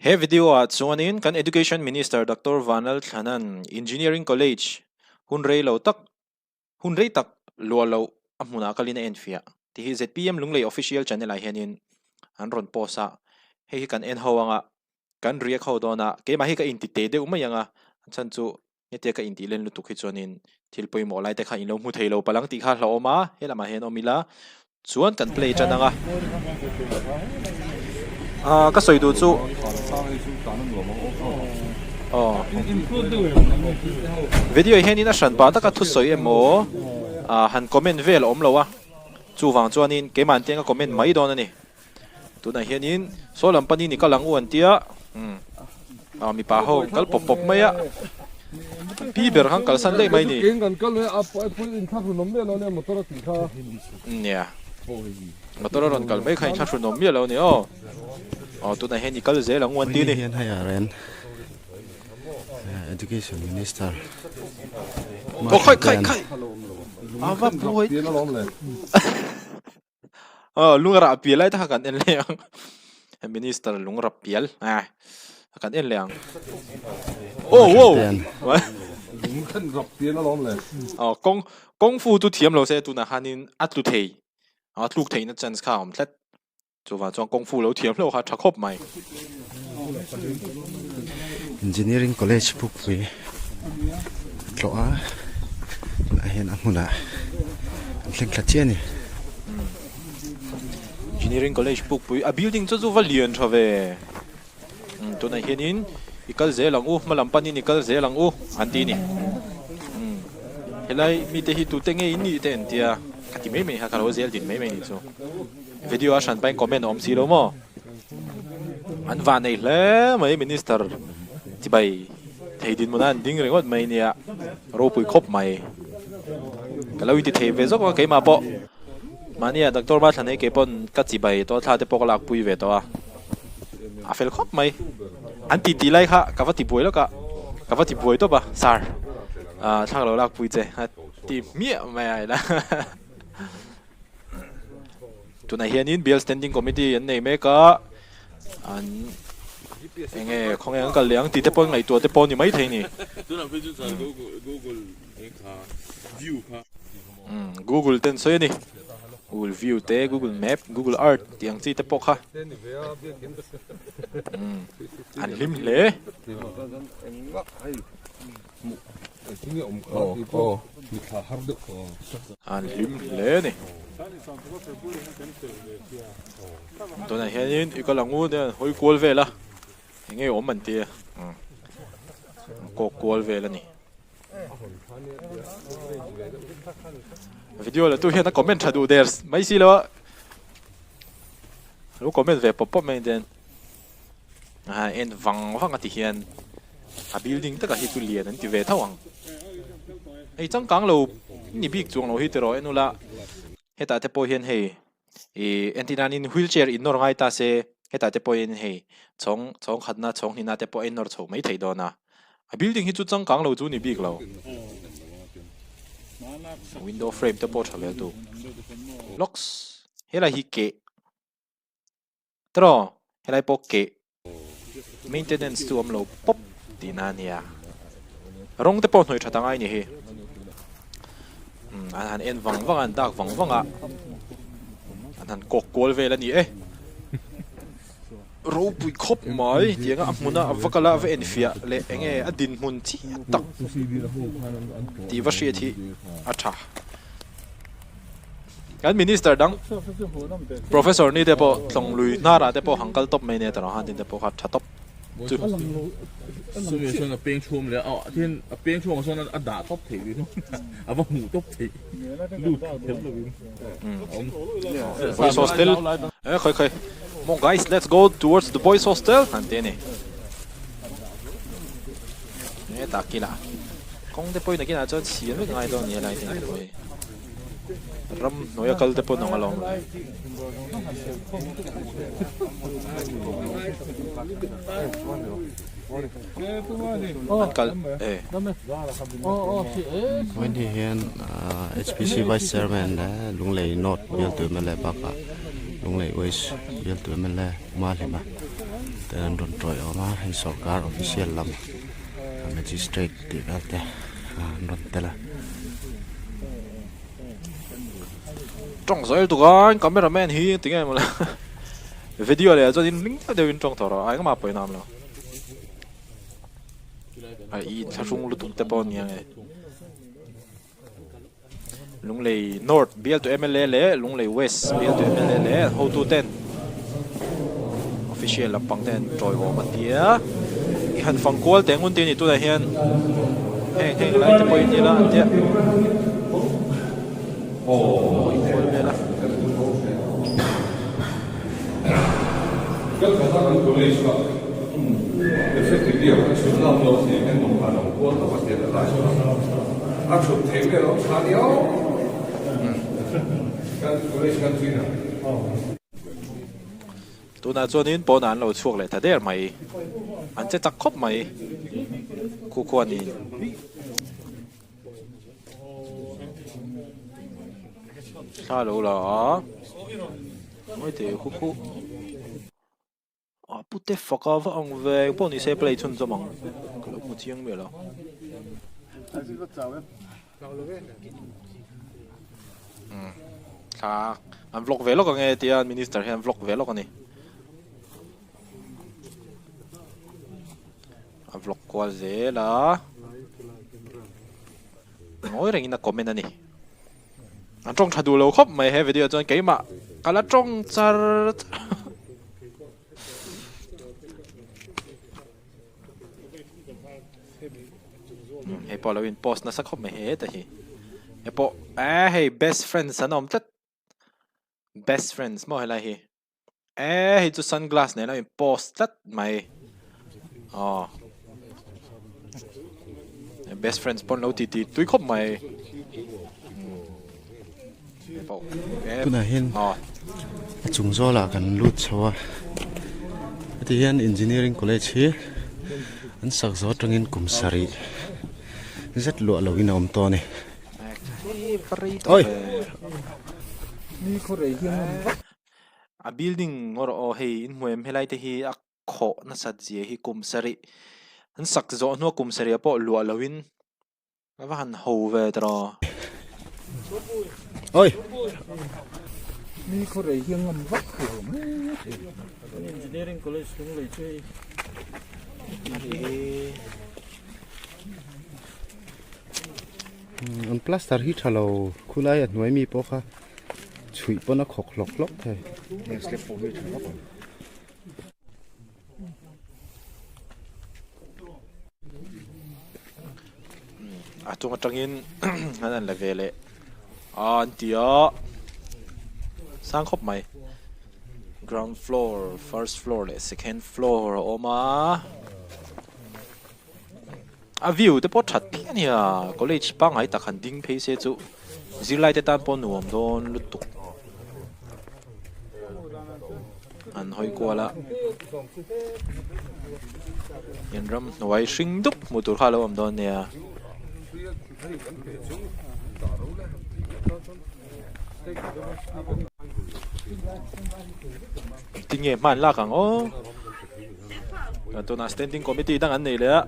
He video ah chuanin kan Education Minister Doctor Vanlal Thlanan Engineering College hun rei lo tak hun rei tak luah loh a hmunah kalin a enfiah tih hi zpm Lunglei Official Channel ah hianin an rawn post a, hei hi kan en ho anga kan react ho dawn a, keimah hi ka inti teh deuh mai anga a chhan chu hetia ka intih len lutuk hi chuanin thil pawimawh lai te kha in lo hmu thei lo palang tih kha hlauhawm a, helamah hian awm ila chuan kan play tan ang a. Ah ka sawi duh chu aw video hianin a hran pah taka thusawi emaw ah han comment vel a awm lo a, chuvang chuanin keimah an tianga comment mai dawn a ni. Tunah hianin saw lam panin i kal ang u an tia umm ah mipa ho an kal pawp pawp mai a pi ber khan kalsan daih mai ni nia motor a rawn kal mai kha inthlahrun awm miah lo a ni aw aw tunah hian i kal zel ang u an ti a ni. Education Minister Aw khai khai khai a va buai Aw lungrah pial lai te kha kan en leh ang minister lungrah pial eh kan en leh ang aw wow aw kawng kawng fu chu thiam lo se tunah khanin a tlu thei a tluk theihna chance kha a awm tlat chuvang chuan kawng fu lo thiam hlauh kha a tha khawp mai. Engineering College Pukpui tlawh a tunah hian a hmunah an thleng thla chiah a ni. Engineering College Pukpui a building chu chu va lian tha ve tunah hianin i kal zel ang u hma lam panin i kal zel ang u an ti a ni helai mite hi tute nge in nih te an tia ka ti mai mai kha ka lo zel din mai mai ni chu video a hran pahin comment a awm si lo maw. An vah nei hle mai minister chibai thei dinhmun a an ding ringawt mai nia ropui khawp mai ka lo inti thei ve zawk a keimah pawh mahnia doctor hma thlan hei kei pawn ka chibai tawh thla te pawh ka lak pui ve tawh a a fel khawp mai an ti tih lai kha ka va ti buai lawk a ka va ti buai tawp a sir ah thla ka lo lak pui che a ti hmiah mai a ila. Tunah hianin Bial Standing Committee an nei mek a, an enge khawnge an kal leh ang tih te pawh ngaihtuah te pawh a ni maithei a ni. Umm Google te an sawi a ni, Google View te, Google Map, Google Earth tih ang chi te pawh kha umm an hlim hle. An hlim hle a ni. Tunah hianin i kal ang u nia hawi kual vel a eng nge awm an tia kawk kual vel a ni. Video la tu hian a comment tha duh der mai si lo a lo comment ve pawp pawp mai ten. A en vang vang a ti hian a building taka hi chu lian an ti ve tho ang. Hei changkang lo ni bik chuang lo hi tiraw en ula hetah te pawh hian hei ih entir nanin wheelchair in nawr ngai ta se hetah te pawh hian hei chhawng chhawng khatna chhawng hnihna te pawh a innawr chho mai thei dawn a a building hi chu changkang lo chu ni bik lo window frame te pawh tha vel tu locks helai hi keh. Tiraw helai pawh keh maintenance chu awm lo pawp tihna a nia. Rawng te pawh hnawih tha ta ngai ni hi. Umm an han en vang vang a an dak vang vang a an han kawk kual vel a ni e. Ropui khawp mai tianga a hmuna a va kal a a va enfiah leh eng nge a dinhmun chiah tak tih va hriat hi a tha. Kan minister dang professor ni te pawh tlawng lui hnarah te pawh han kal tawp mai nia tawrh han tin te pawh kha tha tawp chu. Sumi chuan a peng chhum leh a tin a peng chhungah chuan a dah tawp theih rih a va hmuh tawp theih lut kher lovin a awm. Boys hostel eh khawi khawi come on guys let's go towards the boys hostel han ti a ni hetah kila kawng te pawhin a kinah chuan siam vek ngai dawn a ni helai te pawh hi. Ram hnuaia kal te pawh an awm alawm le. An kal e. Vawiin hi hian HPC Vice Chairman leh Lunglei North bialtu mla bakah Lunglei West bialtu mla Uma Hlima. Ten an rawn tawiawm a hei sorkar official lam magistrate tih vel te an rawn tel a. Tawng zel tuk a camera man hi tinge mawle video leh ah chuan in hming deuh deuh in tawng tawh rawh a engmah pawhin a awm lo a i inthlahrung lutuk te pawh ania nge. Lunglei North bialtu mla leh Lunglei West bialtu mla leh an hotu ten official lampang te an tawiawm a tia i han fang kual teh ngun te a ni tunah hian heng heng lai te pawh in ila an tia aw i kual vel a. Tunah chuanin pawnah an lo chhuak leh ta der mai. An che chak khawp mai khu khuanin. Thla lo la a, ngawi teh khu khu. A pute fak a va ang ve pawh ni se play chhun zawm ang ka lo hmu chiang miah lo. Thla an vlog ve lawk ang e tia minister hian vlog ve lawk a ni. A vlog kual zel a ngawi rengin a comment a ni. An tawng tha duh lo khawp mai he video chuan keimah ka la tawng char char. Hei pawh lo in post nasa khawp mai he ta hi. Hei pawh eh hei best friends an awm tlat. Best friends maw helai hi. Eh hei chu sunglass nen a in post tlat mai. Aw. Best friends pawn lo ti ti tui khawp mai. Tunah hian a chung zawlah kan lut chho a heti hian engineering college hi an sak zawh atangin kum sarih zet luah loin a awm tawh a ni. Oi! A building ngawr aw hei in hmu em helai te hi a khawh nasat zia hi kum sarih an sak zawh hnua kum sarih ah pawh luah lo in a va han ho ve tawh. Oi! Engineering College Lunglei chu hei. An plaster hi tha lo khulai a hnuai mi pawh kha chhuih pawn a khawk hlawk hlawk thei. Heng slab pawh hi a tha vak ang. A chung atangin an han la ve leh a an ti a sang khawp mai ground floor first floor leh second floor a awm a. A view te pawh that phian a nia college pangngai tak han ding phei se chu zirlai te tan pawh nuam dawn lutuk an hawi kual a in ramhnuai hring dup hmuh tur kha a lo awm dawn nia. Tinge hman lak ang aw. Tuna standing committee dang an nei leh a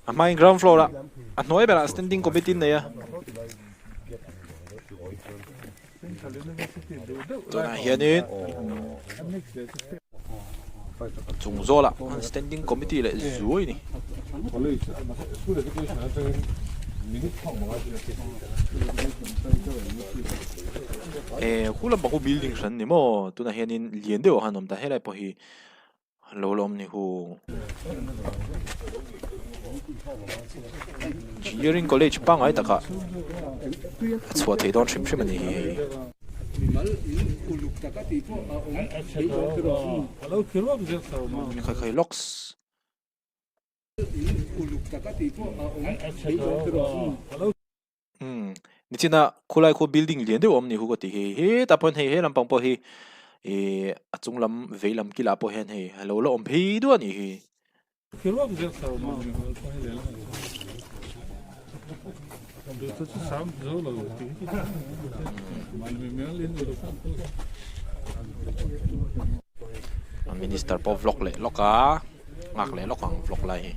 a hmain ground floor ah a hnuai berah standing committee an nei a tunah hianin chung zawlah standing committee leh zuai a ni. Eh khu lampang khu building hran ni maw tunah hianin lian deuh ah khan a awm ta helai pawh hi. Lo la awm ni hu. Engineering College pangngai takah a chhuah thei dawn hrim hrim a ni hi hei. Khai khai lawks. Umm nichina khulai khu building lian deuh a awm ni hu ka ti hi hetah pawh hian hei he lampang pawh hi ihh a chung lam vei lam kilah pawh hian hei a lo la awm phei duah a nih hi. Minister pawh vlog leh lawk a, nghak leh lawk ang vlog lai hi.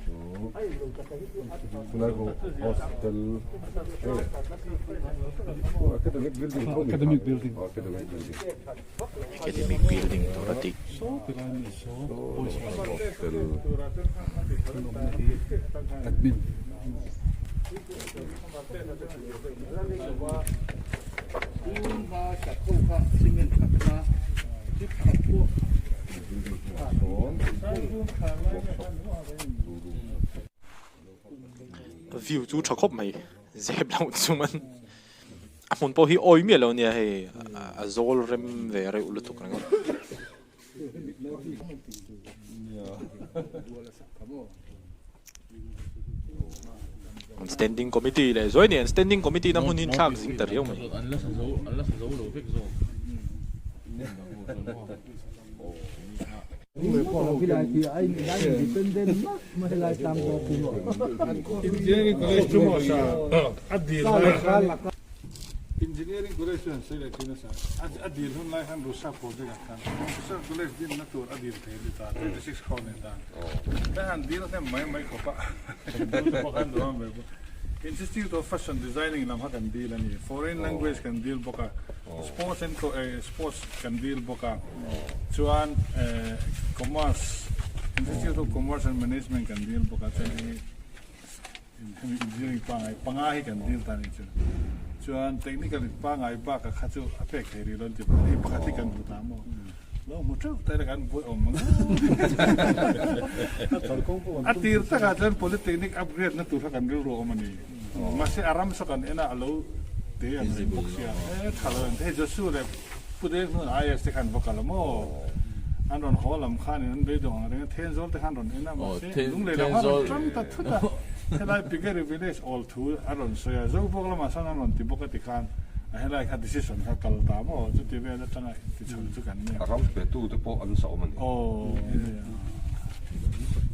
Academic building tur a dik. View chu tha khawp mai zep loh chuan a hmun pawh hi awi miah lo ania hei a zawl rem ve reuh lutuk ringawt. An standing committee leh zuai nen standing committee na hmun hi thlak zing ta riau mai. An la sa zo an la sa zo lo vek zawk. Engineering college chu maw sa a dil lai khan Engineering college chu an sawi leh thin a sa a dil hun lai khan Rusa project ah khan Rusa college dinna tur a dil thei a ni ta 26 crore nei ta Kan han dil hnem mai mai khawp a dil te pawh khan duh ang ve bawk Institute of Fashion Designing lam kha kan dil a ni Foreign language kan dil bawk a Sports and sports kan dil bawk a chuan Commerce Institute of Commerce and Management kan dil bawk a chuan hei hemi engineering pangai panga hi kan dil ta a ni chu chuan technical pangai bakah kha chu a pek thei rih lo an ti bawk a hei pakhat hi kan hmu ta maw lo hmu teuh ta ila kan buai awm ang a tir takah chuan polytechnic upgrade na tur kha kan rilru awm a ni mahse a ram saw kan en a a lo te an reng bawk sia e tha lo an ti hei Joshua leh Pu Deng hnun IAS te khan va kal a maw an rawn haw lam khanin an beidawng ang reng a Thenzawl te khan rawn en a mahse lunglei lam khan rawn tang ta thut a helai Piggery village awl thu a rawn sawi a Zobawk lamah sawn an rawn ti bawk a ti khan a helai kha decision kha kal ta maw chuti vel atanga ti chho chu kan nia. A ram petu te pawh an sa awm a ni. Aw nia.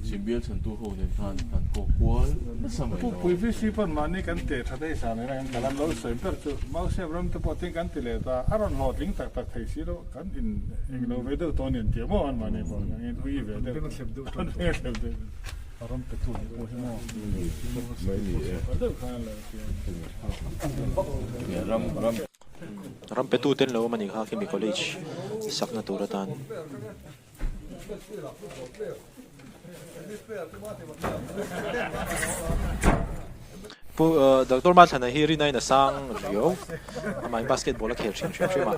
Chhimbial chhantu ho nen khan kan kawk kual nasa mai Pu lo. Pui VC pawn mahni kan teh tha thei sa nena kan kal a, lo sawi ber chu Mausiam ram te pawh tin kan ti leh ta, a rawn hlawhtling tak tak thei si lo, kan in englo ve deuh tawh a ni an ti a maw an mahni pawh kan in ui ve deuh. An thlep deuh tawh. An thlep deuh. A ram petu nih pawh hi maw. Mai ni e. Deuh khan an lo ti a. Ram ram. Ram petu ten lo awm a nih kha khimi college sakna tur atan. Pu Doctor Mathlana hi rinaiin a sang riau amahin basketball a khel hrim hrim hrim a.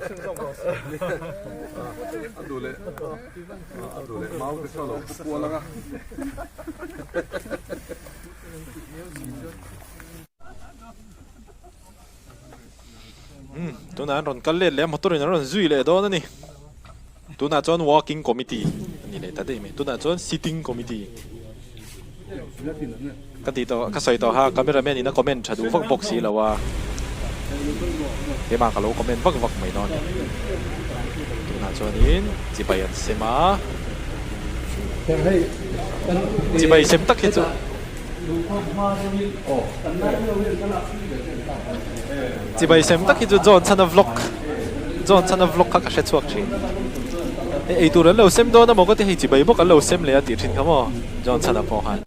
Umm tunah an rawn kal let leh a motor in an rawn zui leh dawn a ni. Tunah chuan walking committee a ni leh ta daih mai. Tunah chuan sitting committee ka tih tawh ka sawi tawh a camera man in a comment tha duh vak bawk si lo a keimah ka lo comment vak vak mai dawn a ni. Tunah chuanin chibai an sem a chibai sem tak hi chu. Chibai sem tak hi chu John chhana vlog John chhana vlog kha ka hre chhuak thin. Hei eitur an lo sem dawn a maw ka ti hei chibai bawk an lo sem leh a tih thin kha maw John chhana pawh khan.